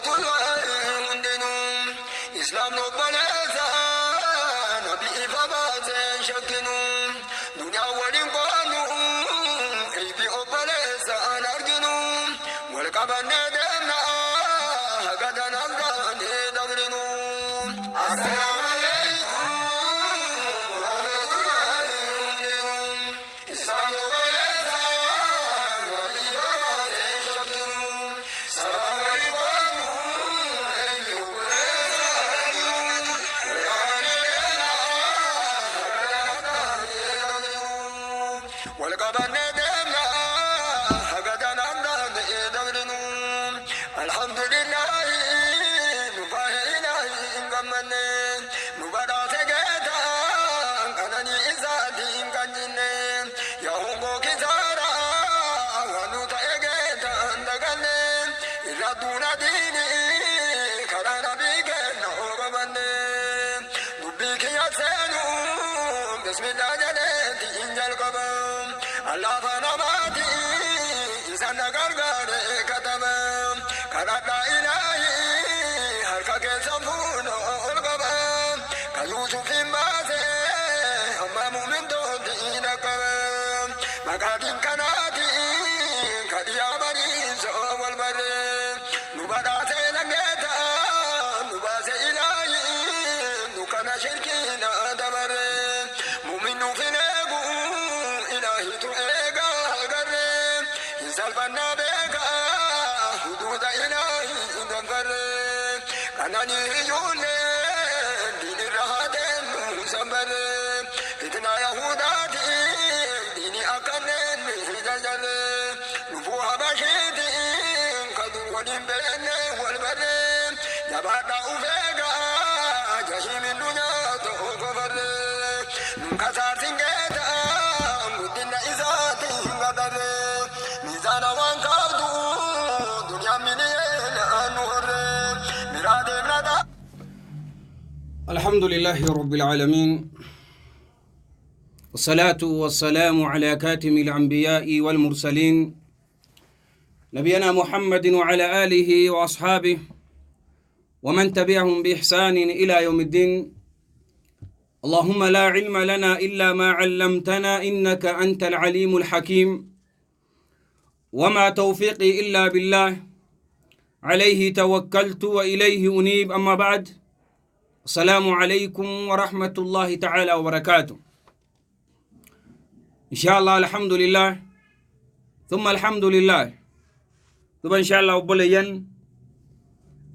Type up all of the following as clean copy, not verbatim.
Rahmatullahi hundinuu Islaamni obboleessa nabi ifa baasee shakkinu duniyaa waliin qoonu eybi obboleessa an arginu wal qabannee deemna haga danangaanee dabrinu. Assalaamu alaikum warahmatullahi hundinuu Islaamni obboleessa nabi ifa baasee shakkinu sabaa waliin qoonu eybi obboleessa arginu wal qabannee deemna haga danangaanee dabrinu. Wal qabannee deemna haga danangaanee dabrinu. Alhamdulillahi nu faaya ilaahi hin gammanne nu badhaase geetaan qananii isaatiin kan jinne yaa hongoo kisaara waan nu ta'e geetaan daganne irra duuna diini karaa nabii kenna hoogamanne dubbii kiyya seenu bismillah jedheeti hin jalqaba allaafa namaati isa na gargaare kataba kadhadhaa ilaahi harka keessa fuuna ol qaba ka yuusufin baase amma mumintooti dhaqqaba maqaatiin kanaati ka dhiyaa bariisa wal barre nu badhaase langeeta nu baase ilaahi nu kana shirkiina dabarre mumin nuuf hin eegu ilaahitu eega garre hin salphannaa beeka huduuda ilaahi hin danfarre kananii ijoollee diinirra haa deemnu sanbarre fitnaa yahudaati diini akkanneen jarjarre lubuu habashiiti ka dur waliin beenne wal barre jabaadhaa ufeega jahiimin dunyaa ta'uu kofarre nun kasaarsin geeta guddina isaatiin gadarre miizaana waan qabdu duniyaan miliyeena nu horre biraa deemna ta'a. الحمد لله رب العالمين، والصلاة والسلام على كاتم الأنبياء والمرسلين نبينا محمد وعلى آله وأصحابه ومن تبعهم بإحسان إلى يوم الدين. اللهم لا علم لنا إلا ما علمتنا إنك أنت العليم الحكيم، وما توفيقي إلا بالله، عليه توكلت وإليه أنيب. أما بعد، السلام عليكم ورحمة الله تعالى وبركاته. إن شاء الله الحمد لله ثم الحمد لله. ثم إن شاء الله أبوليا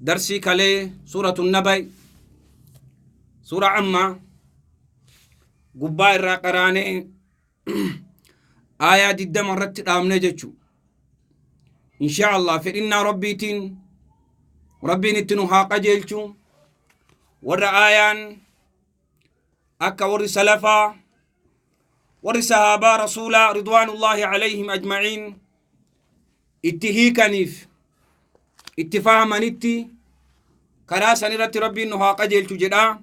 درسي كالي سورة النبأ، سورة عامة قبائل راقراني آيات الدم رتب آمنجتشو إن شاء الله. فإن ربيتين ربي نتنو قجلتشو ور آيان أكا ور سلفا ور صحابة رسولا رضوان الله عليهم أجمعين اتهيكنيف اتفاهمنتي كراسة نرت ربي إنه قجلتو جدا.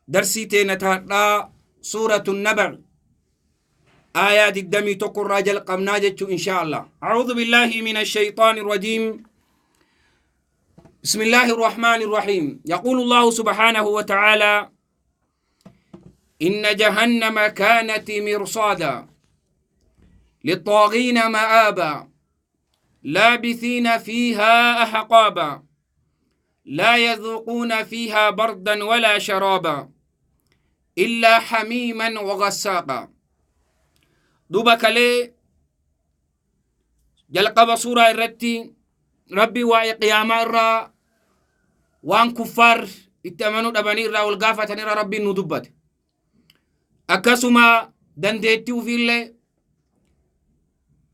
درسي تينتها سورة النبأ آيات الدم تقر رجل قمناجتشو إن شاء الله. أعوذ بالله من الشيطان الرجيم. بسم الله الرحمن الرحيم. يقول الله سبحانه وتعالى: إن جهنم كانت مرصادا للطاغين مآبا لابثين فيها أحقابا لا يذوقون فيها بردا ولا شرابا إلا حميما وغساقا. دوبك لي جلقب سورة الرتي ربي واي قيامة الرا وان كفار اتمنوا دبني الرا والقافة نرى ربي ندبت أكسما دندتي وفي الله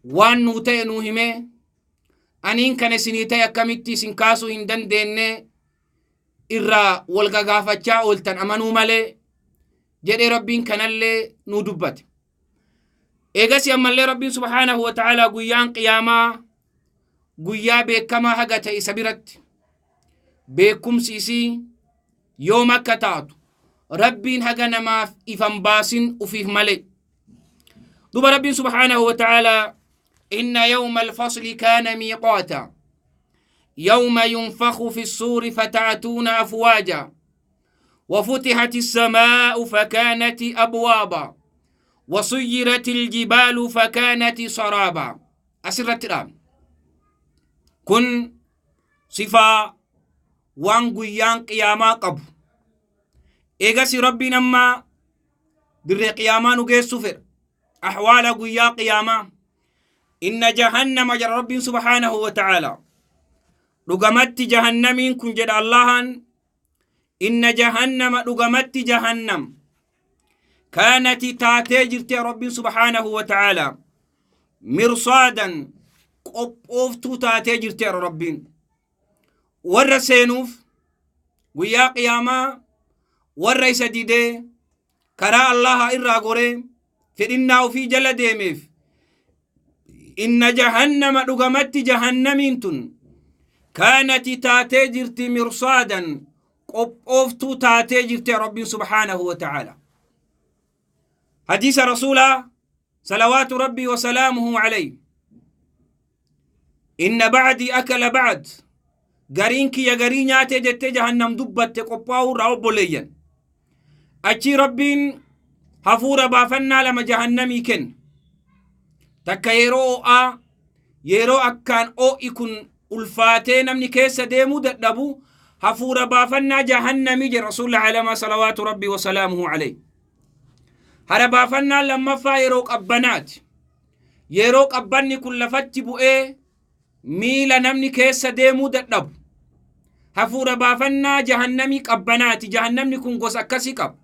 وان نوتي نوهمه أنين كان سنيتي أكمتي سنكاسو إن دندن إرا والقافة جاولتن أمنوا مالي جدي ربي كان اللي ندبت. إيجاسي أما اللي ربي سبحانه وتعالى قيان قياما قيا بكما حقت إسابرت بكم سيسي يوم كتات ربي حقنا ما إفن باسن وفيه مالي. دوب ربي سبحانه وتعالى: إن يوم الفصل كان ميقاتا يوم ينفخ في الصور فتأتون أفواجا وفتحت السماء فكانت أبوابا وسيرت الجبال فكانت سرابا. أسرت الآن كن صفة وان قيان قياما قبو إيغاسي ربي نما در قياما نجي سفر أحوال قيا قياما. إن جهنم جل ربي سبحانه وتعالى رقمت جهنم كن جد اللهن. إن جهنم رقمت جهنم كانت تاتي ربي سبحانه وتعالى مرصادا قفت تاتي ربي ورسينوف ويا قياما ورئيس ديدي كرا الله إرى غوري فإنه في جل ديميف. إن جهنم رقمت جهنم كانت تاتي مرصادا قفت تاتي ربي سبحانه وتعالى. حديث رسوله صلوات ربي وسلامه عليه إن بعدي أكل بعد غرينك يا غرينياتي جت جهنم دبت قباو راو بوليا أتي ربين هفور بافنا لما جهنمي كن تكيرو أ يرو أكان أو يكون ألفاتين من كيس ديمو دبو هفور بافنا جهنمي جي رسول الله عليه صلوات ربي وسلامه عليه. هربافنا لما فايروك أبنات يروك أبني كل فتبو إيه ميلا نمني كيس ديمو دبو هفور بافنا جهنمي أبنات جهنمي كن قوس أكسي كب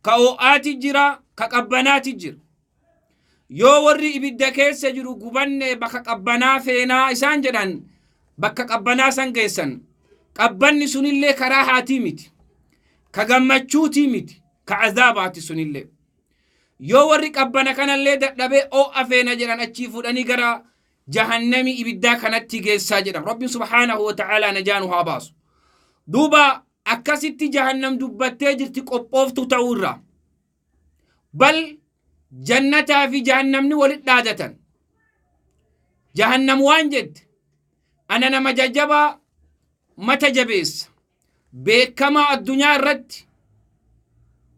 كأوآتي جرا كأبنات جرا yoo warri ibidda keessa jiru gubanne bakka qabbanaa feenaa isaan jedhan bakka qabbanaa san geessan qabbanni sunillee karaa haatii miti ka gammachuutii miti ka azaabaati sunillee yoo warri qabbana kanallee dadhabee oo'a feena jedhan achii fuudhanii gara jahannami ibiddaa kanatti geessaa jedhan rabbiin subhaanahu wa ta'aalaa najaanu haa baasu. Duuba akkasitti jahannam dubbattee jirti qophooftu ta'uu irraa bal jannataa fi jahannamni walit dhaadatan. Jahannam waan jette ana nama jajjabaa mata jabeessa beekamaa addunyaa irratti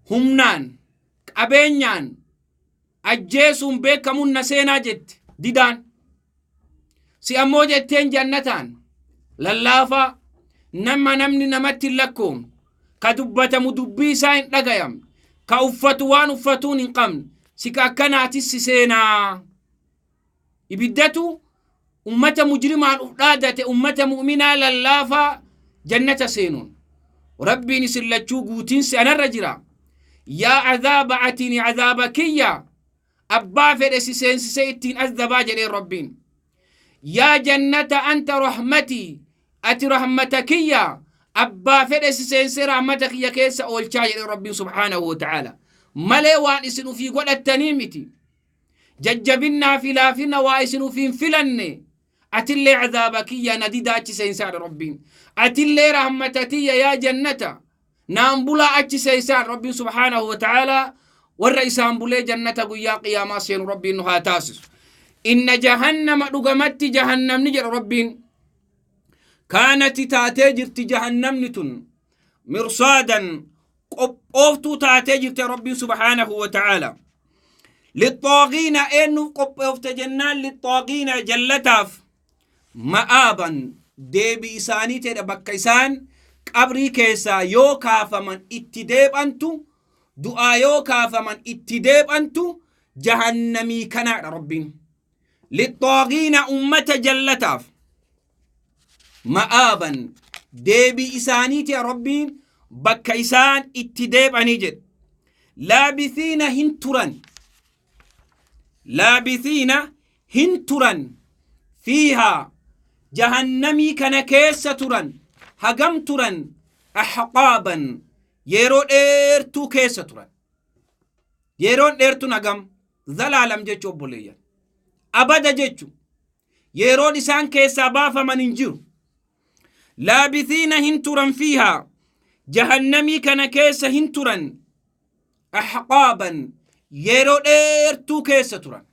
humnaan qabeenyaan ajjeesuun beekamuun na seenaa jette didaan si ammoo jetteen jannataan lallaafaa nama namni namatti hin lakkoomne ka dubbatamu dubbii isaa hin dhagayamne ka uffatu waan uffatuun hin qabne sika akkanaatis si seenaa. Ibiddatu ummata mujrimaan uf dhaadate ummata mu'minaa lallaafaa jannata seenuun rabbiin isin lachuu guutiinsi anarra jira. Yaa azaaba atini azaaba kiyya abbaa fedhe si seensisee ittiin azabaa jedheen rabbiin. Yaa jannata anta rahmatii ati rahmata kiyya abbaa fedhe si seensisee rahmata kiyya keessa oolchaa jedheen rabbiin subhaanahu wa ta'aala. Malee waan isin ufii godhattanii miti jajjabinnaa fi laafina waa isin ufiin filanne atillee azaaba kiyya na dida achi seensaadha rabbiin atillee rahmata tiyya yaa jannata naan bulaa achi seensaan rabbiin subhaanahu wa ta'aalaa warra isaan bulee jannata guyyaa qiyaamaa seenu rabbiin nu haa taasisu. Inna jahannama dhugamatti jahannamni jedha rabbiin kaanati taatee jirti jahannamni tun mirsaadan qophooftuu taatee jirti rabbiin subhaanahu wa ta'aala. Lixxaagiina eenyuuf qophoofte jennaan lixxaagiina jallataaf ma'aaban deebii isaanii ta'edha bakka isaan qabrii keessaa yoo kaafaman itti deebantu du'aa yoo kaafaman itti deebantu jahannamii kanaadha rabbiin. Lixxaagiina ummata jallataaf ma'aaban deebii isaanii ta'e rabbiin bakka isaan itti deebanii jedhe. Laabisiina hin turan laabisiina hin turan fiihaa jahannamii kana keessa turan hagam turan ahqaaban yeroo dheertuu keessa turan. Yeroon dheertuun hagam zalaalam jechuu obboleeyyan abada jechuu yeroon isaan keessaa baafaman hin jiru. Laabisiina hin turan fiihaa jahannamii kana keessa hin turan ahqaaban yeroo dheertuu keessa turan.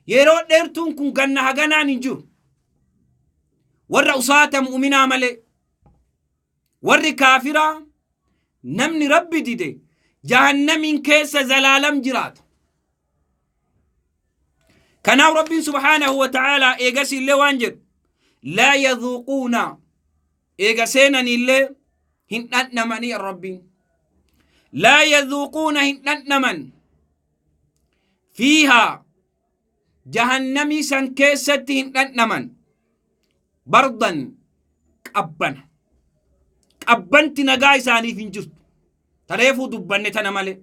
Yeroo dheertuun kun ganna haganaan hin jiru. Warra usaata mu'minaa malee. Warri kaafiraa namni Rabbi dide jahannamiin keessa zalaalam jiraata. Kanaaf Rabbiin subhaanahu wa ta'aalaa eegasii illee waan jedhu, laa yadhuuquuna, eega seenanii illee hin dhandhamanii. Rabbiin laa yadhuuquuna, hin dhandhaman, fiihaa, jahannamii san keessatti hin dhandhaman, bardan, qabbana. Qabbanti nagaa isaaniif hin jirtu. Tareefuu dubbanne tana malee,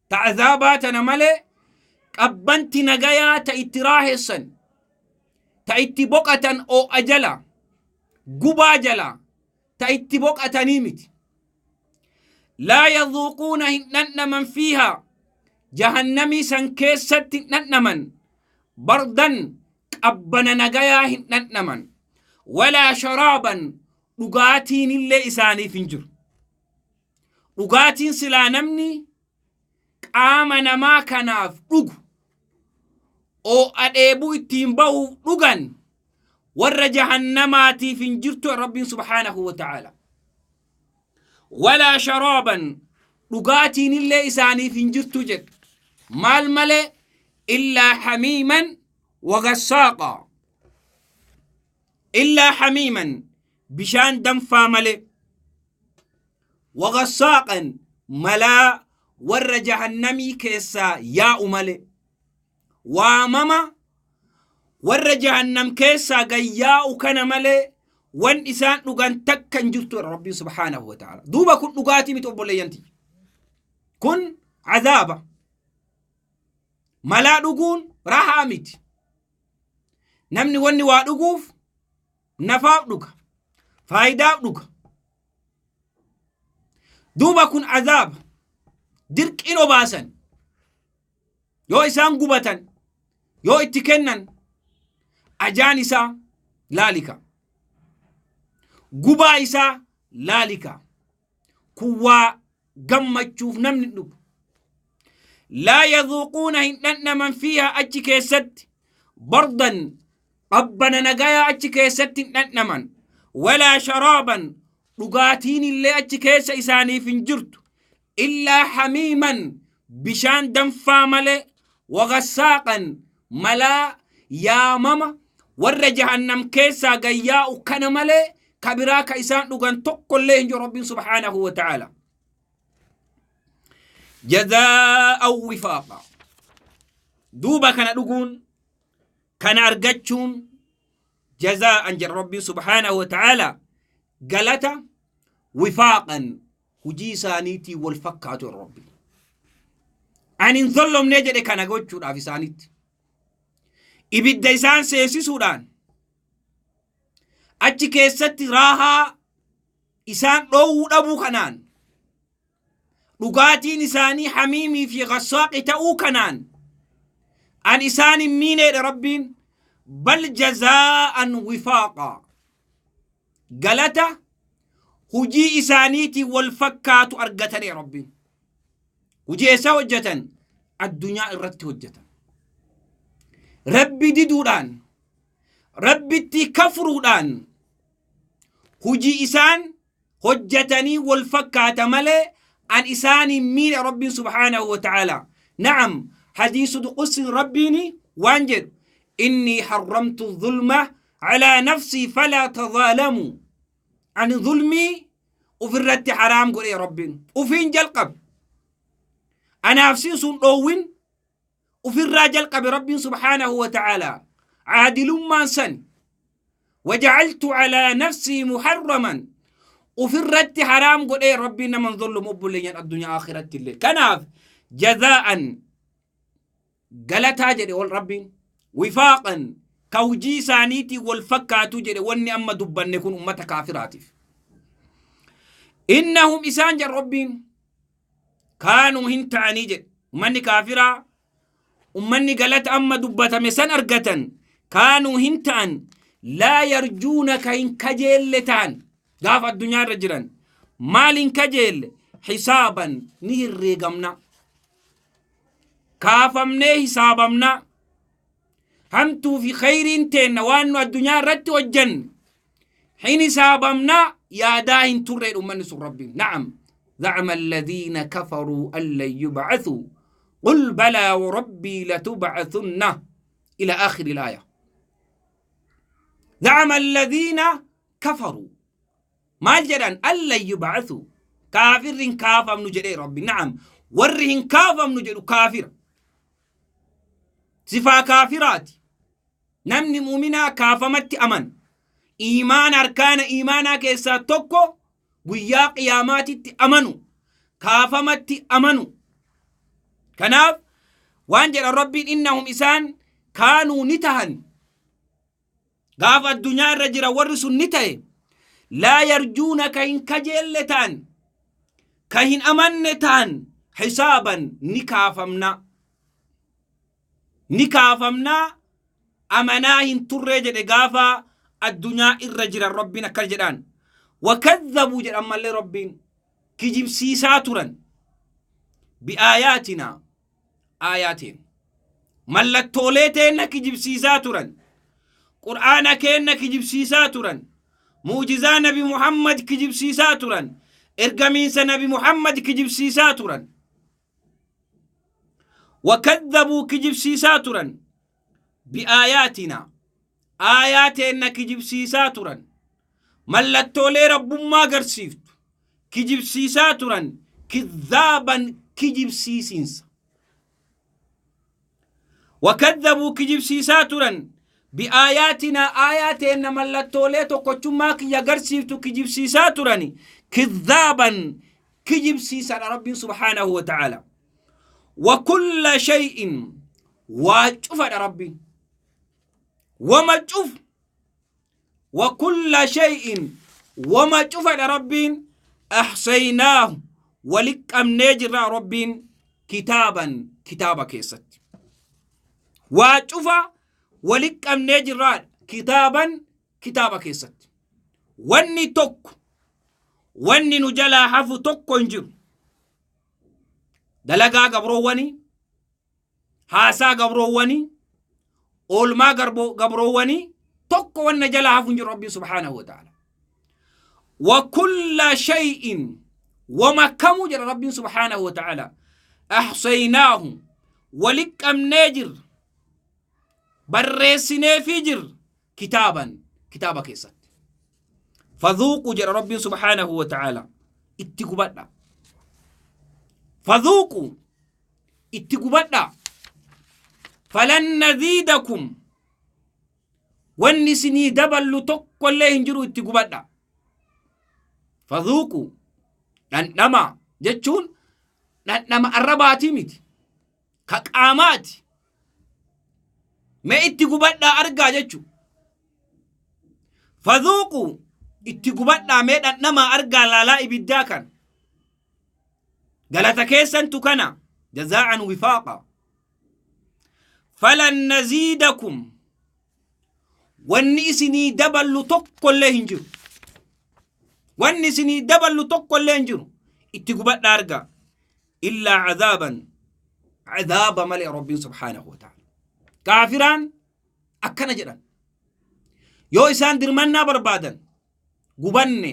ta azaabaa tana malee, qabbanti nagayaa ta itti raahessan, ta itti boqatan, oo'a jala, gubaa jala ta itti boqatanii miti. Laa yadhuuquuna, hin dhandhaman, fiihaa, jahannamii san keessatti hin dhandhaman, bardan, qabbana nagayaa hin dhandhaman, walaa sharaaban, dhugaatiin illee isaaniif hin jiru. Dhugaatiin silaa namni qaama namaa kanaaf dhugu, oo'a dheebuu ittiin bahuuf dhugan, warra jahannamaatiif hin jirtu. Rabbiin subhaanahu wa ta'aala walaa sharaaban, dhugaatiin illee isaaniif hin jirtu jedhe. Maal malee? Illaa hamiiman wagassaaqa. Illaa hamiiman, bishaan danfaa malee, wagasaaqan, malaa warra jahannamii keessaa yaa'u malee, waamama warra jahannam keessaa gayyaa'u kana malee wan isaan dhugan takka hin jirtu, Rabbiin subhaanahu wa ta'ala. Duuba kun dhugaatii miti, obboleeyyanti, kun azaaba. Malaa dhuguun rahaa miti. Namni wanni waa dhuguuf nafaaf dhuga, faayidaaf dhuga. Duuba kun azaaba. Dirqiin obaasan yoo isaan gubatan, yoo itti kennan, ajaan isaa laalika, gubaa isaa laalika. Kun waa gammachuuf namni dhugu. Laa yadhuuquuna, hin dhandhaman, fiihaa, achi keessatti, bardan, qabbana nagayaa achi keessatti hin dhandhaman, walaa sharaaban, dhugaatiin illee achi keessa isaaniif hin jirtu, illaa hamiiman, bishaan danfaa malee, wagasaaqan, malaa yaamama warra jahannam keessaa gayyaa'u kana malee ka biraa ka isaan dhugan tokkollee hin jiru. Rabbiin subhaanahu wa ta'ala jazaa'an wifaaqa. Duuba kana dhuguun, kana argachuun, jazaa'an jedha Rabbiin subhaanahu wa ta'ala, galata, wifaaqan, hujii isaaniitii wal fakkaatu. Rabbi ani hin zollomnee jedhe. Kana gochuudhaaf isaanitti ibidda isaan seensisuudhaan, achi keessatti raahaa isaan dhoowwuu dhabuu kanaan, dhugaatiin isaanii hamiimii fi gassaaqi ta'uu kanaan an isaan hin miineedha Rabbiin. Bal jazaa'an wifaaqa, galata hujii isaaniitiin wal fakkaatu argatanii. Rabbiin hujii eessaa hojjetan? Addunyaa irratti hojjetan. Rabbi diduudhaan, Rabbitti kafruudhaan hujii isaan hojjetanii wal fakkaata malee an isaan hin miine Rabbiin subhaanahu wa ta'ala. Na'am, hadiisu qudsin Rabbiini waan jedhu, innii harramtu dhulma calaa nafsii falaa tadaalamuu. Ani zulmii ufirratti haraam godhe. Rabbiin ufiin jalqabe. Anaaf sin sun dhoowwin ufirraa jalqabe. Rabbiin subhaanahu wa ta'ala caadilummaan san, wajacaltu calaa nafsii muharraman, ufirratti haraam godhee. Rabbiin naman zullumu, obboleeyyan, addunyaa akhiratti illee. Kanaaf jazaa'an, galataa jedhe ol Rabbiin, wifaaqan, ka hujii isaaniitiin wal fakkaatu jedhe. Wanni amma dubbanne kun ummata kaafiraatiif. Innahum, isaan jedhe Rabbiin, kaanuu, hin ta'anii jedhe. Ummanni kaafiraa, ummanni galata amma dubbatame san argatan, kaanuu, hin ta'an, laa yarjuuna, ka hin kajeelle ta'an gaafa addunyaa irra jiran. Maal hin kajeelle? Hisaaban, ni herreegamna, kaafamnee hisaabamna, hamtuu fi khayriin teenna waan nu addunyaa irratti hojjanne. Hin hisaabamnaa yaadaa hin turre ummanni sun Rabbiin. Na'am. زعم الذين كفروا أن لن يبعثوا قل بلى وربي لتبعثن إلى آخر الآية. زعم الذين كفروا maal jedhan أن لن يبعثوا kaafirri hin kaafamnu jedhee Rabbi. Na'am. Warri hin kaafamnu jedhu kaafira. Sifaa kaafiraati. Namni muuminaa kaafamatti amana. Iimaana arkaana iimaanaa keessaa tokko guyyaa qiyaamaatitti amanu. Kaafamatti amanu. Kanaaf waan jedhan Rabbiin إنهم isaan كانوا ni tahan. Gaafa addunyaa irra jira warri sun ni ta'e. لا يرجون ka hin kajeelle ta'an. Ka hin amanne ta'an حسابا ni kaafamna. Ni kaafamna amanaa hin turree jedhe gaafa addunyaa irra jiran Rabbiin akkas jedhaan. وكذبوا jedhan mallee Rabbiin kijibsiisaa turan. بآياتنا aayaatiin mallattoolee teenna kijibsiisaa turan. Qur'aana keenna kijibsiisaa turan. Mu'jizaa Nabi Muhammad kijibsiisaa turan. Ergamiinsa Nabi Muhammad kijibsiisaa turan. وكذبوا kijibsiisaa turan. بآياتنا aayaateen kijibsiisaa turan. Mallattoolee rabbummaa agarsiiftu kijibsiisaa turan. كذابا kijibsiisinsa. وكذبوا kijibsiisaa turan. بآياتنا aayaateen mallattoolee tokkochummaa kiyya agarsiiftu kijibsiisaa turani. كذابا kijibsiisaadha Rabbiin سبحانه وتعالى. وكل شيء waa cufadha Rabbiin. Wama cuf وكل شيء wama cufadha Rabbiin أحصيناه waliqqabnee jirra Rabbiin كتابا kitaaba keessatti. Waa cufa waliqqabnee jirraa كتابا kitaaba keessatti. Wanni tokko wanni nu jalaa hafu tokko hin jiru. Dalagaa gabroowwanii, haasaa gabroowwanii, oolmaa gabroowwanii tokko wanna jalaa hafu hin jiru Rabbiin سبحانه وتعالى. وكل شيء wama kamuu jedha Rabbiin سبحانه وتعالى. أحصيناه waliqqabnee jirra. Barreessineefii jirra. كتابا kitaaba keessatti. فذوقوا jedha Rabbiin سبحانه وتعالى. Itti gubadha. فذوقوا itti gubadha. فلن نزيدكم wanni isinii daballu tokkollee hin jiru itti gubadha. فذوقوا dhandhama jechuun dhandhama arrabaatii miti. Ka qaamaati. Mee itti gubadhaa argaa jechu. فذوقوا itti gubadhaa mee dhandhama argaa laalaa ibiddaa kan. Galata keessantu kana جزاء وفاقا. فلن نزيدكم wanni isinii daballu tokkollee hin jiru. Wanni isinii daballu tokkollee hin jiru. Itti gubadhaa argaa. إلا عذابا cadaaba malee Rabbiin سبحانه وتعالى. Kaafiraan akkana jedhan. Yoo isaan dirmannaa barbaadan gubanne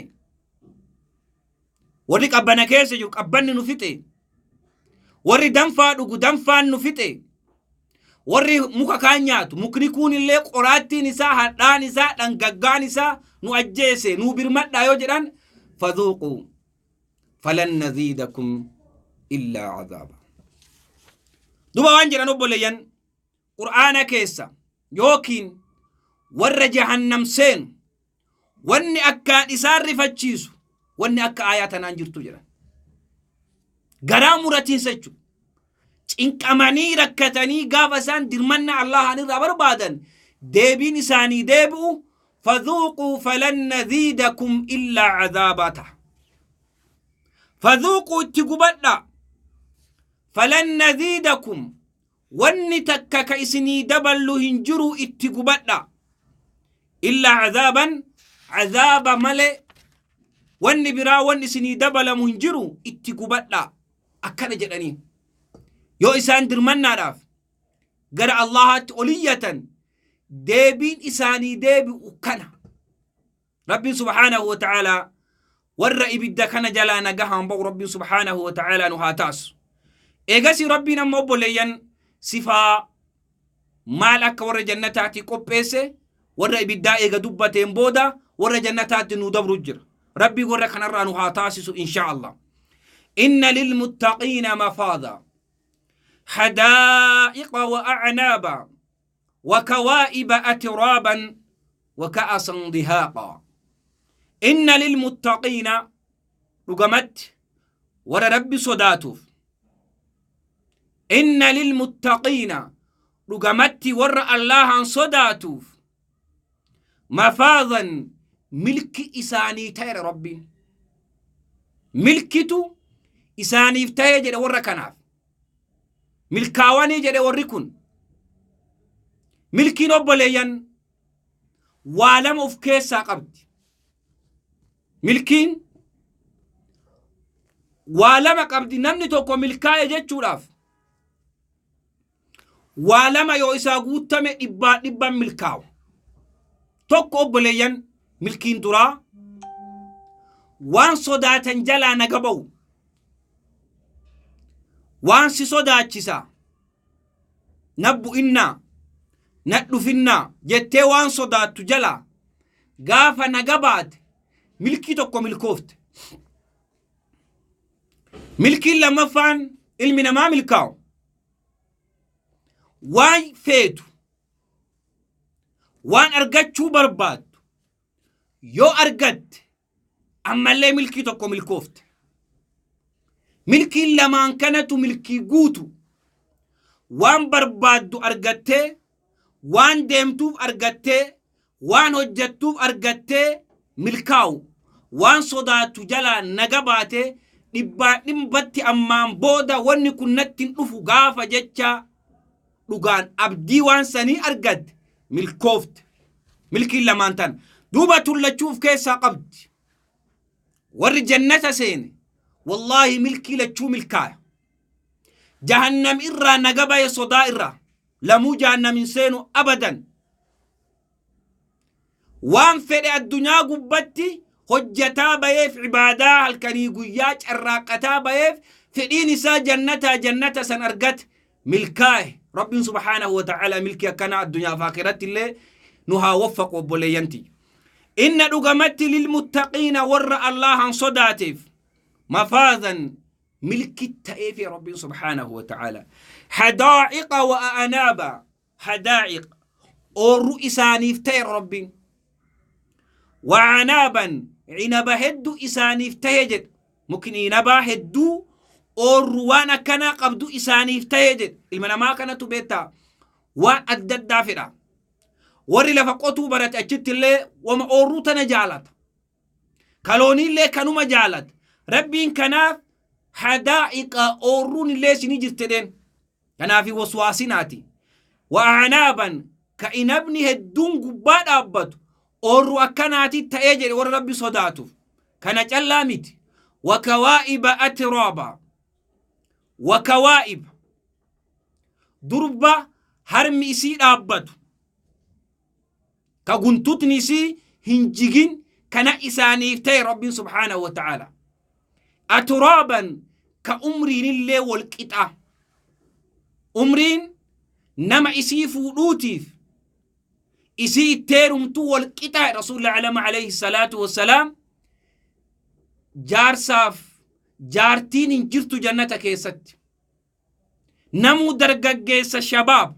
warri qabbana keessa jiru qabbanni nu fixe, warri danfaa dhugu danfaan nu fixe, warri muka kaan nyaatu mukni kun illee qoraattiin isaa hadhaan isaa dhangaggaan isaa nu ajjeese nu birmadhaa yoo jedhan فذوقوا فلن نزيدكم إلا عذابا. Duba waan jedhan obboleeyyan Qur'aana keessa yookiin warra jahannam seenu wanni akkaan isaan rifachiisu wanni akka aayaa tanaan jirtu jedhan. Garaa muratiinsa jechuudha. Cinqamanii rakkatanii gaafa isaan dirmanna Allahan irraa barbaadan deebiin isaanii deebi'u فذوقوا فلن نزيدكم إلا عذابا ta'a. فذوقوا itti gubadha. فلن نزيدكم wanni takka ka isinii daballu hin jiru itti gubadha. إلا عذابا cadaaba malee wanni biraa wanni isinii dabalamu hin jiru itti gubadha akkana jedhanii. Yoo isaan dirmannaadhaaf gara Allahaatti oliyyatan deebiin isaanii deebi'u kana. Rabbiin subhaanahu wa ta'aalaa warra ibidda kana jalaa nagahaan ba'u Rabbiin subhaanahu wa ta'aalaa nu haa taasisu. Eegasii Rabbiin amma obboleeyyan sifaa maal akka warra jannataatti qopheesse warra ibiddaa eega dubbateen booda warra jannataatti nu dabru jira. Rabbii warra kanarraa nu haa taasisu insha Allah. Inna lilmuttaqiina mafaada hadaa'iqa wa a'naaba wa kawaa'iba atraaban wa ka'asan dihaaqa. Inna lilmuttaqiina dhugamatti warra Rabbi sodaatuuf. Inna lilmuttaqiina dhugamatti warra Allahan sodaatuuf mafaadan milki isaanii ta'eera Rabbiin. Milkitu isaaniif ta'ee jedhe warra kanaaf. Milkaawanii jedhe warri kun. Milkiin obboleeyyan waa lama of keessaa qabdi. Milkiin waa lama qabdi. Namni tokko milkaa'e jechuudhaaf waa lama yoo isaa guuttame dhibbaa dhibban milkaawa. Tokko obboleeyyan milkiin duraa waan sodaatan jalaa naga ba'u. Waan si sodaachisa nabbu'innaa nadhufinnaa jettee waan sodaattu jalaa gaafa naga baate milkii tokko milkoofte. Milkiin lammaffaan ilmi namaa milkaa'u waan feetu waan argachuu barbaaddu yoo argatte ammallee milkii tokko milkoofte. Milkiin lamaan kanatu milkii guutu. Waan barbaaddu argattee, waan deemtuuf argattee, waan hojjettuuf argattee milkaa'u. Waan sodaattu jalaa naga baatee dhibbaa dhibbatti ammaan booda wanni kun natti hin dhufu gaafa jecha dhugaan abdii waan sanii argatte milkoofte. Milkiin lamaan tana. Duuba tullachuuf keessaa qabdi. Warri jannata seene wallaahi milkii lachuu milkaaya. Jahannam irraa naga baye sodaa irraa lamuu jahannam hin seenu abadan. Waan fedhe addunyaa gubbatti hojjataa bayeef ibaadaa halkanii guyyaa carraaqqataa bayeef fedhiin isaa jannataa jannata san argate milkaa'e. Rabbiin subhaanahu wa ta'ala milkii akkanaa addunyaa fi akhiratti illee nu haa waffaqu obboleeyyanti. Inna dhugamatti lilmuttaqiina warra Allahan sodaateef mafaadan milki ta'eefi Rabbiin subhaanahu wa ta'ala. Hadaa'iqa wa a'anaaba hadaa'iq oorru isaaniif ta'e Rabbiin. Wa'anaaban cinaba hedduu isaaniif ta'e jedha. Mukni inabaa hedduu oorru waan akkanaa qabdu isaaniif ta'e jedha. Ilma namaa kanatu beektaa waan adda addaa fedha. Warri lafa qotuu barate achitti illee wama oorruu tana jaalata. Kalooniillee kanuma jaalata. Rabbiin kanaaf hadaa'iqa oorruun illee isinii jirte dheen. Kanaaf waswaasinaati. Wa'anaaban ka inabni hedduun gubbaa dhaabbatu oorru akkanaati ta'ee jedhe warra Rabbi sodaatuuf. Kana callaa miti. Wakawaa'iba atraaba. Wakawaa'iba. Durba harmi isii dhaabbatu. Ka guntutni isii hin jigin kana isaaniif ta'e Rabbiin subhaanahu wa ta'ala. Atraaban ka umriin illee wal qixa. Umriin nama isii fuudhuutiif isii itti heerumtu wal qixa. Rasuulli alama alayhi salaatu wassalaam jaarsaaf jaartiin hin jirtu jannata keessatti. Namuu dargaggeessa shabaab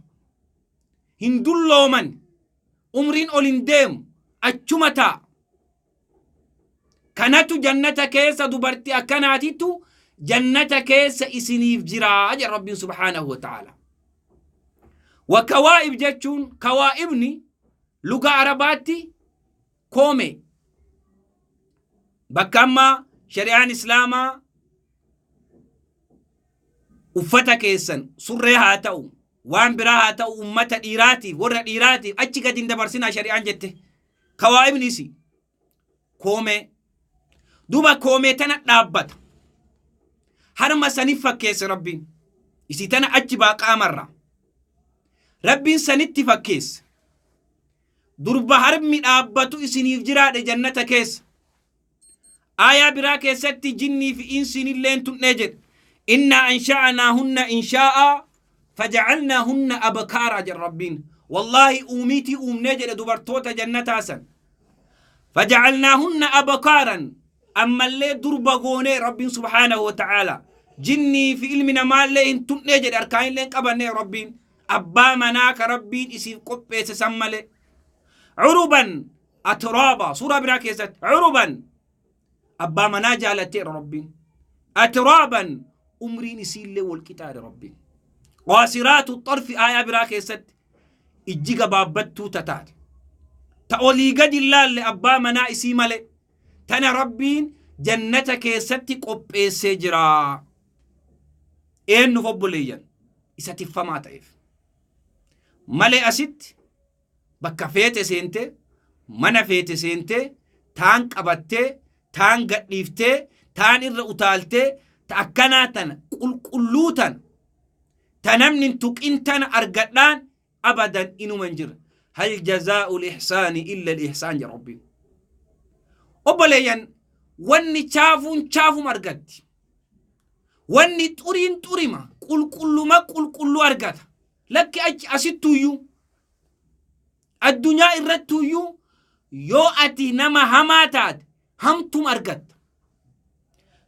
hin dullooman, umriin ol hin deemu, achuma taa'a. Kanatu jannata keessa dubartii akkanaatitu jannata keessa isiniif jiraa jedha Rabbiin subhaanahu wa ta'ala. Wa kawaa'ib jechuun kawaa'ibni luga Arabaatti koome. Bakka ammaa shari'aan Islaamaa uffata keessan surree haa ta'u waan biraa haa ta'u ummata dhiiraatiif warra dhiiraatiif achi gadi hin dabarsinaa shari'aan jette. Kawaa'ibni isi koomee. Duuba koomee tana dhaabbata. Harma saniif fakkeesse Rabbiin. Isii tana achi baa qaamarraa. Rabbiin sanitti fakkeesse. Durba harmi dhaabbatu isiniif jiraadhe jannata keessa. Aayaa biraa keessatti jinnii fi insiin illeen tunnee jedhe. Innaa ansha'anaahunna inshaa'a fajacalnaahunna abkaaraa jedha Rabbiin. Wallaahi uumiitii uumnee jedhe dubartoota jannataa san. Fajacalnaahunna abkaaran, ammallee durba goonee Rabbiin subhaanahu wa ta'aalaa. Jinnii fi ilmi namaallee hin tunnee jedhe, harkaan illee hin qabannee Rabbiin. Abbaa manaa ka Rabbiin isiif qopheesse san malee. Curuban atraaba, suuraa biraa keessatti curuban abbaa manaa jaalatteedha Rabbiin. Atraaban, umriin isiillee wal qixaadha Rabbiin. Qaasiraatu xarfi, aayaa biraa keessatti ijji gabaabbattuu tataate. Ta olii gadi hin laalle abbaa manaa isii malee. Tana Rabbiin jannata keessatti qopheessee jira. Eenyuuf obboleeyyan? Isa tiffamaa ta'eef. Malee asitti bakka feete seentee, mana feete seentee, taan qabattee, taan gadhiiftee, taan irra utaaltee, ta akkanaa tana qulqulluu tana, ta namni hin tuqin tana argadhaan abadan inuma hin jirre. Hal jazaa'u l-ihsaani illa l-ihsaan jedha Rabbiin. Obboleeyyan, wanni chaafuun chaafuma argatti. Wanni xuriin xurima, qulqulluma qulqulluu argata. Lakki, achi asittuyyuu, addunyaa irrattuyyuu yoo ati nama hamaa taate hamtum argatta.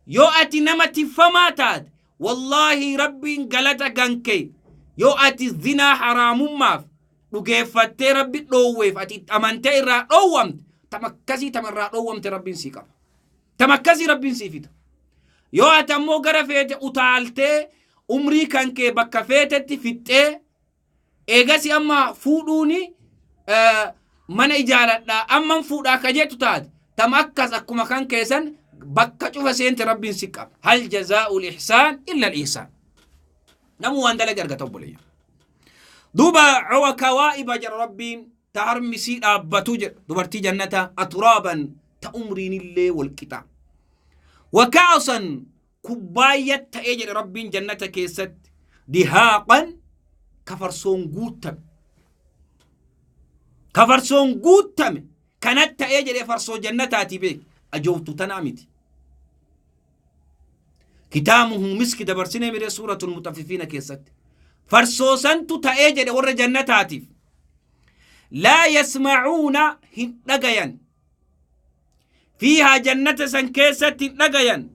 Yoo ati nama tiffamaa taate, wallaahi Rabbiin galata gankee yoo ati zinaa haraamummaaf dhugeeffattee Rabbi dhoowweef ati itti amantee irraa dhoowwamte, tam akkasii tam irraa dhoowwamte Rabbiin sii qaba. Tam akkasii Rabbiin sii fida. Yoo ati ammoo gara feete utaaltee umrii kan kee bakka feetetti fixxee, eegasi amma fuudhuuni mana ijaaradhaa amman fuudhaa ka jettu taate, tam akkas akkuma kan keessan bakka cufa seente Rabbiin si qaba. Hal jazaa'u l-ihsaan illa al-ihsaan. Namuu waan dalage argata obboleeyyan. Duuba wa kawaa'iba jedha Rabbiin, ta harmi sii dhaabbatu jedha dubartii jannataa, aturaaban, ta umriin illee wal qixa. Wa ka'asan, kubbaayya ta'ee jedhe Rabbiin jannata keessatti, dihaaqan, kafarsoon guuttame. Kafarsoon guuttame kanat ta'ee jedhee farsoo jannataati beek ajooftu tanaa miti. Kitaamuhu miski dabarsinee miree suuratul mutaffifiina keessatti. Farsoo santu ta'ee jedhe warra jannataatiif. Laa yasma'uuna, hin dhagayan. Fiihaa, jannata san keessatti hin dhagayan.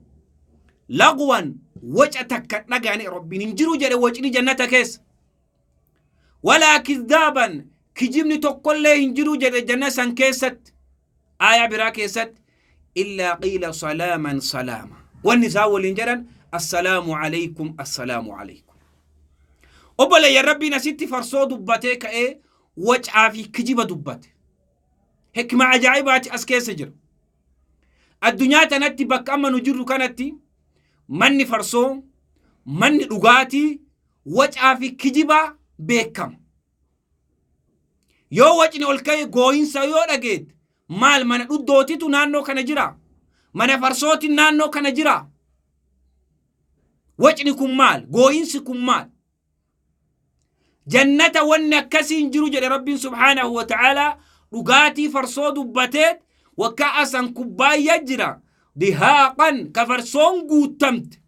Lagwan, waca takka hin dhagayani Rabbiin hin jiru jedhe wacni jannata keessa. Walaa kizzaaban, kijibni tokkollee hin jiru jedhe jannata san keessatti. Aayaa biraa keessatti illaa qiila salaaman salaama. Wanni isaan waliin jedhan assalaamu alaykum, assalaamu alaykum. Obboleeyyan, Rabbiin asitti farsoo dubbatee ka'ee wacaa fi kijiba dubbate. Hikma ajaa'ibaati as keessa jira. Addunyaa tanatti bakka amma nu jirru kanatti manni farsoo, manni dhugaatii, wacaa fi kijibaa beekama. Yoo wacni ol ka'e, gooyinsa yoo dhageette, maal mana dhuddootitu naannoo kana jira? Mana farsootiin naannoo kana jira? Wacni kun maal? Gooyinsi kun maal? Jannata wanni akkasii hin jiru jedhe Rabbiin subhaanahu wa ta'aalaa. Dhugaatii farsoo dubbateet wakka asan kubbaayya jira, dihaaqan, ka farsoon guuttamte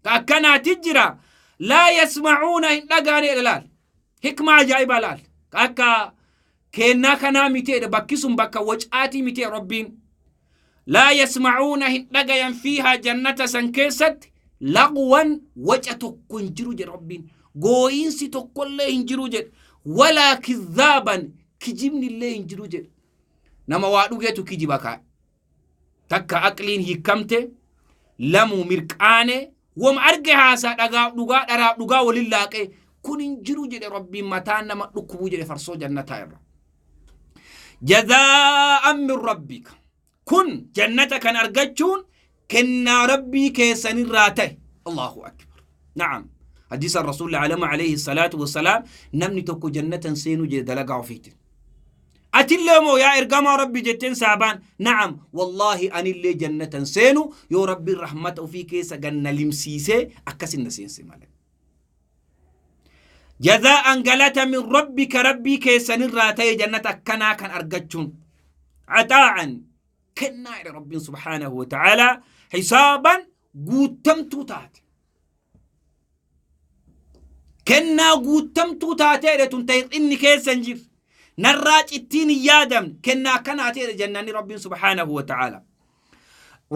ka akkanaati jira. Laa yasma'uuna, hin dhagaane laal, hikma ajaa'ibaa laal, ka akka keennaa kanaa miteedha, bakki sun bakka wacaatii mitee. Rabbiin laa yasma'uuna, hin dhagayan, fiihaa, jannata san keessatti, laqwan, waca tokko hin jiru jedhe Rabbiin, gooyinsi tokkollee hin jiru jedhe. Walaa kizzaaban, kijibni illee hin jiru jedhe. Nama waa dhugeetu kijiba kaa takka aqliin hiikamte lamuu mirqaane wom arge haasaa, dhagaa dhugaa dharaaf dhugaa walin laaqee. Kun hin jiru jedhe Rabbiin, mataan nama dhukkubuu jedhe farsoo jannataa irra. Jazaa'an min rabbika, kun jannata kan argachuun kennaa Rabbii keessanirraa ta'e. Allahu akbar. Na'am, hadiisa rasuulli alama alayhi salaatu wassalaam, namni tokko jannatan seenuu jedhe dalagaa ofiitiin. Atillee moo yaa ergamaa Rabbi jetteen saabaan. Na'am, wallaahi anillee jannatan seenu yoo Rabbiin rahmata ofii keessa ganna limsiisee akkasin na seense malee. Jazaa'an galata min rabbika rabbii keessanirraa ta'e jannata akkanaa kan argachuun. Caxaa'an kennaa jedhe Rabbiin subhaanahu wa ta'aalaa hisaaban guuttamtuu taate. Kennaa guuttamtuu taatee jedhe tun ta'e inni keessa hin jirre. Narraa cittiin hin yaadamne kennaa akkanaa ta'e jennaan Rabbiin subhaanahu wa ta'aalaa.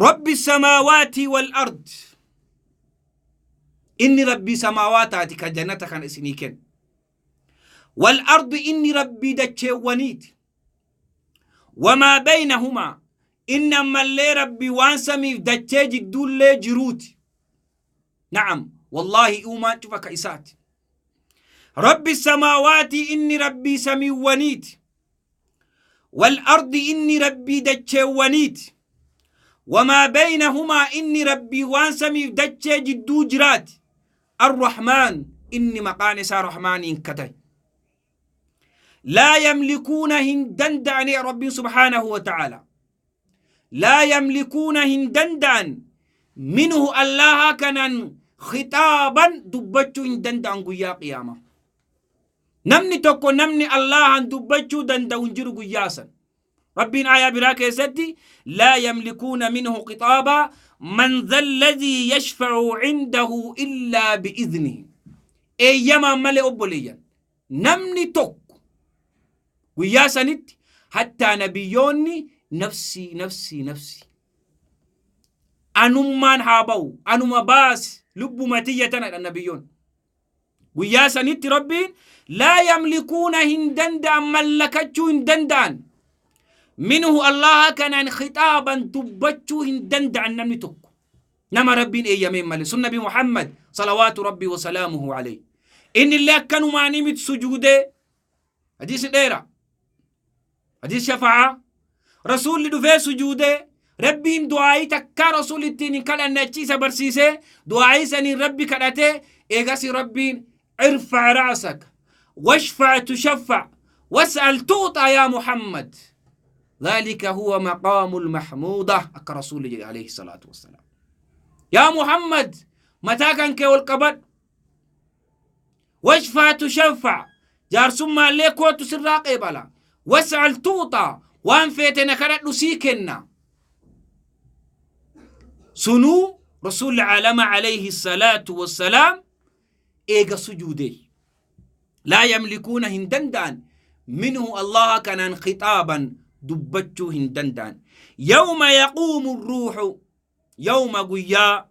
Rabbi samaawaati wal ard. Inni rabbii samaawaataati ka jannata kana isinii kennu. Wal ardi inni rabbii dacheewwaniiti. Wamaa baynahumaa inni ammallee rabbii waan samiif dachee jidduullee jiruuti. Na'am wallaahi uumaan cufa ka isaati. Rabbi samaawaatii inni rabbii samiiwwaniiti. Wal ardi inni rabbii dacheewwaniiti. Wamaa baynahumaa inni rabbii waan samiif dachee jidduu jiraati. Arrahmaan inni maqaan isaa Rahmaaniin katay. Laa yamlikuuna hin danda'ani Rabbiin subhaanahu wa ta'ala. Laa yamlikuuna hin danda'an minhu Allaha kanan khixaaban dubbachuu hin danda'an guyyaa qiyaamaa. Namni tokko namni Allahan dubbachuu danda'u hin jiru guyyaa san. Rabbiin aayaa biraa keessatti laa yamlikuuna minhu khixaabaa man dha alladhii yashfa'u cindahu illaa bi'idhnihi. Eeyyamaan malee obboleeyyan. Namni tokko guyyaa sanitti hattaa nabiyyoonni nafsii nafsii nafsii. Anummaan haa ba'u anuma baasi lubbuma tiyya tanadha nabiyyoonni. Guyyaa sanitti Rabbiin laa yamlikuuna hin danda'an mallakachuu hin danda'an. Minhu Allaha kanaan khixaaban dubbachuu hin danda'an namni tokko. Nama Rabbiin eeyyameen malee sun Nabi Muhammad salawaatu Rabbii wa salaamuhu alayhi. Inni illee akkanumaanii miti sujuudee hadiisni dheera. Hadiis shafa'aa. Rasuulli dhufee sujuudee Rabbiin du'aayii takkaa rasuulli ittiin hin kadhanne achi isa barsiisee du'aayii saniin Rabbi kadhatee eegasi Rabbiin irfac ra'saka washfac tushaffac was'al tu'xaa yaa Muhammad. ذلك هو مقام المحمودة akka rasuulli jedhe alayhi salaatu wassalaam. Yaa Muhammad mataa kan kee ol qabadhu. Washfac tushaffac jaarsummaallee kootu sirraa qeebala. Was'al tu'xaa waan feete na kadhadhu sii kenna. Sunuu rasuulli caalama alayhi salaatu wassalaam eega sujuudee. Laa yamlikuuna hin danda'an minhu Allaha kanaan khixaaban dubbachuu hin danda'an. Yawma yaquumu ruuxu yawma guyyaa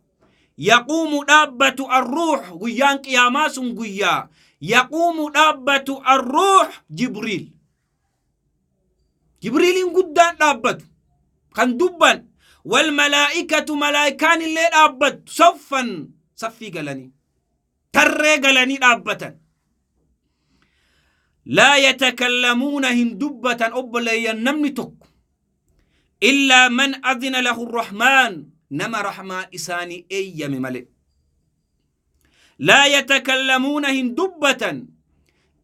yaquumu dhaabbatu arruux guyyaan qiyaamaa sun guyyaa yaquumu dhaabbatu arruux Jibriil. Jibriiliin guddaan dhaabbatu kan dubban wal malaa'ikatu malaa'ikaan illee dhaabbattu saffan saffii galanii tarree galanii dhaabbatan. Laa yatakallamuuna hin dubbatan obboleeyyan namni tokko illaa man adina lahu rahmaan nama rahmaan isaanii eeyyame malee. Laa yatakallamuuna hin dubbatan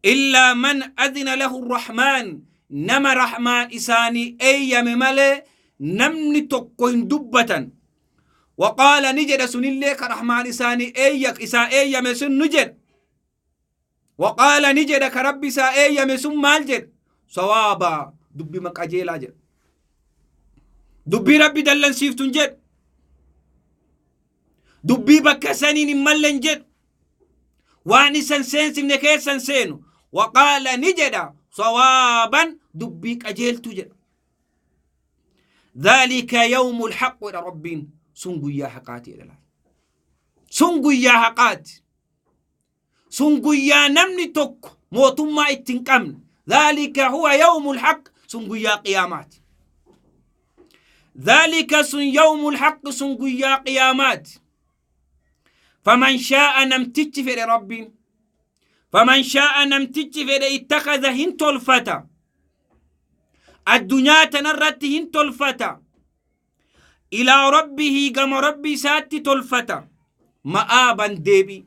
illaa man adina lahu rahmaan nama rahmaan isaanii eeyyame malee namni tokko hin dubbatan. Waqaala ni jedha sunillee ka rahmaan isaanii isaa eeyyame sun ni jedha. Waqaala ni jedha ka rabbi isaa eeyyame sun maal jedha? Sawaabaa dubbii qajeelaa jedha. Dubbii rabbi dallansiiftu hin jedhu. Dubbii bakka saniin hin malle hin jedhu. Waan isan seensifne keessan seenu. Waqaala ni jedha sawaaban dubbii qajeeltu jedha. Dhaalika yawmul haqq jedha Rabbiin sun guyyaa haqaati jedha. Sun guyyaa haqaati. Sun guyyaa namni tokko mootummaa itti hin qabne. Dhaalika huwa yawmul haqq sun guyyaa qiyaamaati. Dhaalika sun yawmul haqq sun guyyaa qiyaamaati. Faman shaa'a namtichi fedhe Rabbiin. Faman shaa'a namtichi fedhe ittakhadha hin tolfata. Addunyaa tanarratti hin tolfata. Ilaa rabbihii gama rabbi isaatti tolfata. Ma'aaban deebii.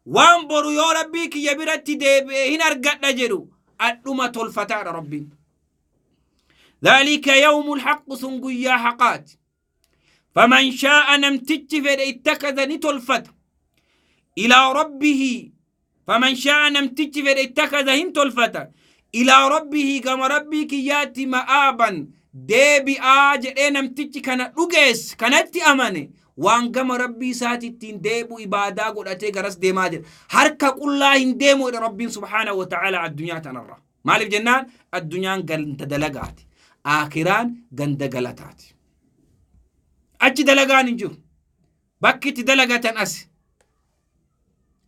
Waan boru yoo rabbii kiyya biratti deebi'e hin argadha jedhu adhuma tolfataadha Rabbiin. Dhaalika yawmul haqqu sun guyyaa haqaati. Faman shaa'a namtichi fedhe ittakhadha ni tolfata. Ilaa rabbihii Faman shaa'a, namtichi fedhe, ittakaza, hin tolfata, ilaa rabbihi, gama rabbii kiyyaatti, ma'aaban, deebi'aa jedhee. Namtichi kana dhugees kanatti amane, waan gama rabbii isaati ittiin deebu ibaadaa godhatee garas deemaa jira. Harka qullaa hin deemu jedha Rabbiin subhaanahu wa ta'ala addunyaa tanarra. Maaliif jennaan, addunyaan ganda dalagaati, aakiraan ganda galataati. Achi dalagaan hin jiru, bakki itti dalagatan as.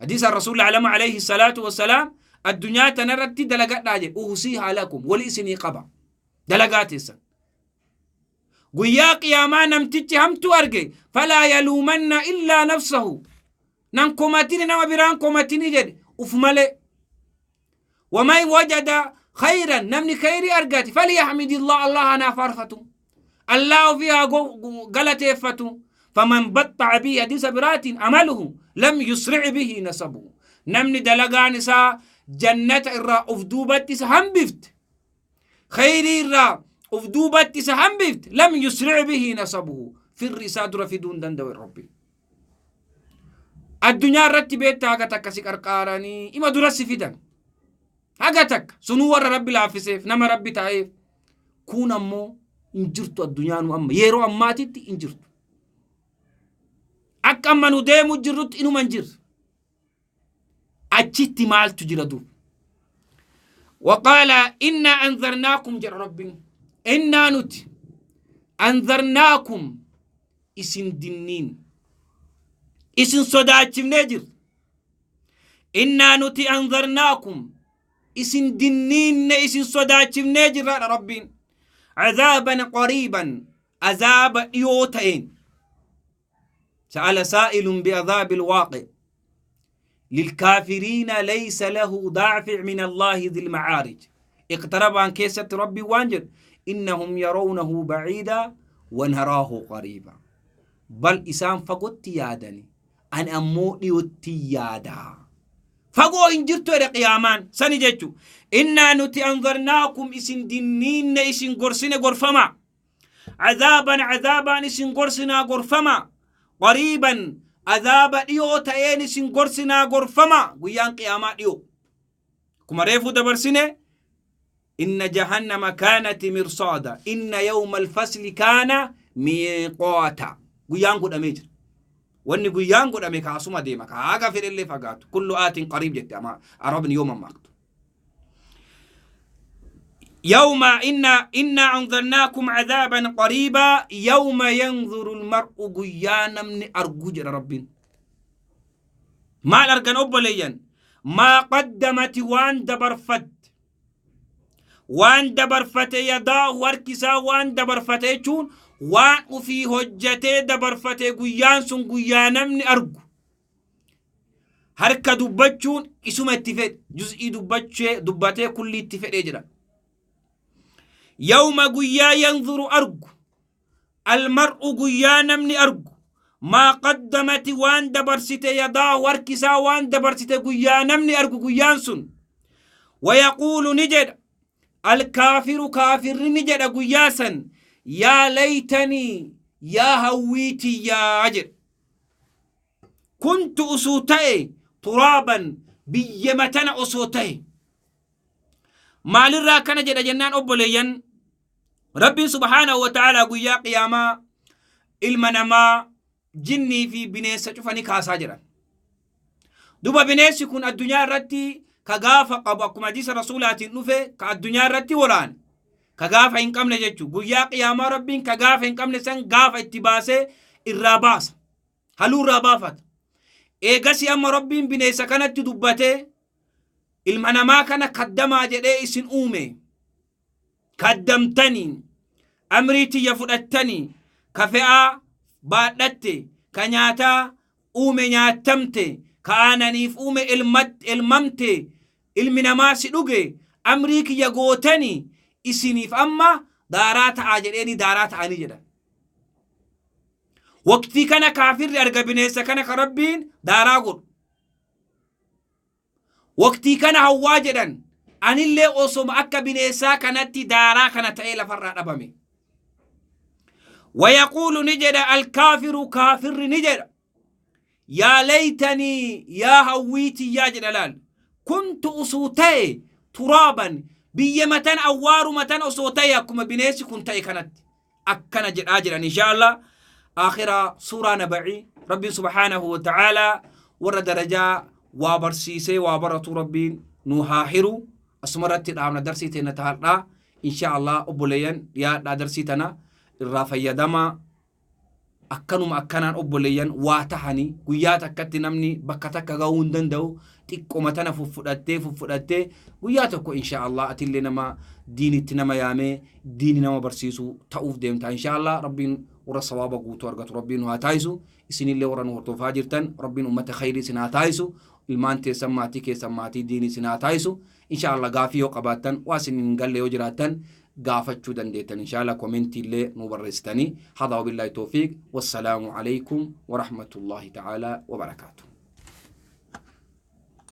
Hadiisa Rasuulli alama alayhi salaatu wassalaam, addunyaa tanarratti dalagadhaa jedhe, uhsiihaa lakum, wali isinii qaba dalagaa teessan. Guyyaa qiyaamaa namtichi hamtuu arge, falaa yaluumanna illaa nafsahu, nan komatini, nama biraan komatini jedhe, uf malee. Waman wajada khayran, namni khayrii argate, falyahmidillah, Allah anaa faarfatu, Allah ofii haa galateeffatu. Faman baxxa'a bihi, hadiisa biraatiin, amaluhu lam yusric bihi nasabuhu, namni dalagaan isaa jannata irraa uf duubatti isa hambifte, khayrii irraa uf duubatti isa hambifte, lam yusric bihi nasabuhu, firri isaa dura fiduu hin danda'u. Rabbi addunyaa irratti beektaa, haga takka si qarqaaranii ima dura si fidan, haga takka sunuu warra Rabbi laaffiseef, nama Rabbi ta'eef. Kun ammoo hin jirtu addunyaanu amma yeroo ammaatitti hin jirtu. Akka amma nu deemu jirrutti inuma hin jirtu. Achitti maaltu jira duub? وقال إنا أنذرناكم jedha Rabbiin, إنا nuti, أنذرناكم, isin dinniin, isin sodaachifnee jirra. إنا nuti, أنذرناكم, isin dinniinne, isin sodaachifnee jirraadha Rabbiin. عذابا قريبا, azaaba dhiyoo ta'een. سأل سائل بعذاب واقع للكافرين ليس له دافع من الله ذي المعارج. اقترب عن كيسة ربي وانجر إنهم يرونه بعيدا ونراه قريبا. بل إسان fagootti yaadani, ani ammoo dhiyootti yaada. Fagoo hin jirtu jedhe qiyaamaan sani jechu. إنا nuti, أنذرناكم, isin dinniinne, isin gorsine, gorfama. عذابا, عذابا isin gorsinaa, gorfama. قريبا, azaaba dhiyoo ta'een isin gorsinaa, gorfama. Guyyaan qiyaamaa dhiyoo. Kuma reefuu dabarsine, إن جهنم كانت مرصادا إن يوم الفصل كان ميقاتا. Guyyaan godhamee jira. Wanni guyyaan godhame kaasuma deema, ka haga fedhellee fagaatu. كل آت قريب jette ama arabni yoo mammaaktu. يوم إنا أنذرناكم عذابا قريبا يوم ينظر المرء, guyyaa namni argu jedha Rabbiin. Maal argan obboleeyyan? ما قدمت, waan dabarfat, waan dabarfate, يداه, harkisaa waan dabarfate jechuun waan ufii hojjatee dabarfate. Guyyaan sun guyyaa namni argu. Harka dubbachuun isuma itti fedhe, juz'ii dubbachee dubbatee kulli itti fedhee jira. يوم, guyyaa, ينظر, argu, المرء, guyyaa namni argu, ما قدمت, waan dabarsite, يداه, harkisaa waan dabarsite, guyyaa namni argu guyyaan sun. ويقول, ni jedha, الكافر, kaafirri ni jedha guyyaa san, يا ليتني, yaa hawwiitiyyaa jedha, كنت, osoo ta'e, ترابا, biyya matana osoo ta'e. Maalirraa akkana jedha jennaan, obboleeyyan, Rabbiin subhaanahu wa ta'aalaa guyyaa qiyaamaa ilma namaa, jinnii fi bineensa cufanii kaasaa jiran. Duba bineensi kun addunyaa irratti ka gaafa qabu, akkuma hadiisa rasuulaatiin dhufe, ka addunyaa irratti waraane ka gaafa hin qabne jechu. Guyyaa qiyaamaa Rabbiin ka gaafa hin qabne san gaafa itti baasee irraa baasa, haluu irraa baafata. Eegasi amma Rabbiin bineensa kanatti dubbatee, ilma namaa kana kaddamaa jedhee, isin uume, kaddamtanii, amrii tiyya fudhattanii, ka fe'aa baadhatte, ka nyaataa uume nyaattamte, ka aananiif uume elmamte, ilmi namaa si dhuge, amrii kiyya gootanii, isiniif amma daaraa ta'aa jedheeni, daaraa ta'anii jedhan. Waqtii kana kaafirri arga bineensa kana ka Rabbiin daaraa godhu. Waqtii kana hawwaa jedhan, anillee osoma akka bineensaa kanatti daaraa kana ta'ee lafarraa dhabame. ويقول, ni jedha, الكافر, kaafirri ni jedha, يا ليتني, yaa hawwiitiyyaa jedha laal. Kuntu osoo ta'e turaaban, biyya matan, awwaaruma tan osoo ta'e, akkuma bineensi kun ta'e kanatti akkana jedhaa jedhan. Insha Allah, aakhira suuraa Naba'ii. Rabbiin subhaanahu wa ta'aalaa warra darajaa waa barsiisee waa baratu Rabbiin nu haa hiru. Asumarratti dhaabna darsii teenya taadhaa. Insha Allah, obboleeyyan, dhiyaadhaa, darsii tana irraa fayyadamaa. Akkanuma akkanaan obboleeyyan waa tahanii guyyaa takkatti namni bakka takka gahuu hin danda'u. Xiqqoma tana fuffudhattee fuffudhattee guyyaa tokko, insha Allah, atillee nama diinitti nama yaamee diini nama barsiisu ta'uuf deemta, insha Allah. Rabbiin warra sawaaba guutuu argatu Rabbiin nu haa taasisu. Isinillee warra nu hordofaa jirtan, Rabbiin ummata khayrii isin haa taasisu. Ilmaan teessan, maatii keessan maatii diinii isin haa taasisu, insha Allah. Gaafii yoo qabaattan, waa isin hin galle yoo jiraattan, gaafachuu dandeettan, insha Allah, komentii illee nu barreessitanii. Hadaa, wabillahi tawfiiq, wassalaamu alaykum warahmatullahi ta'ala wabarakaatuh.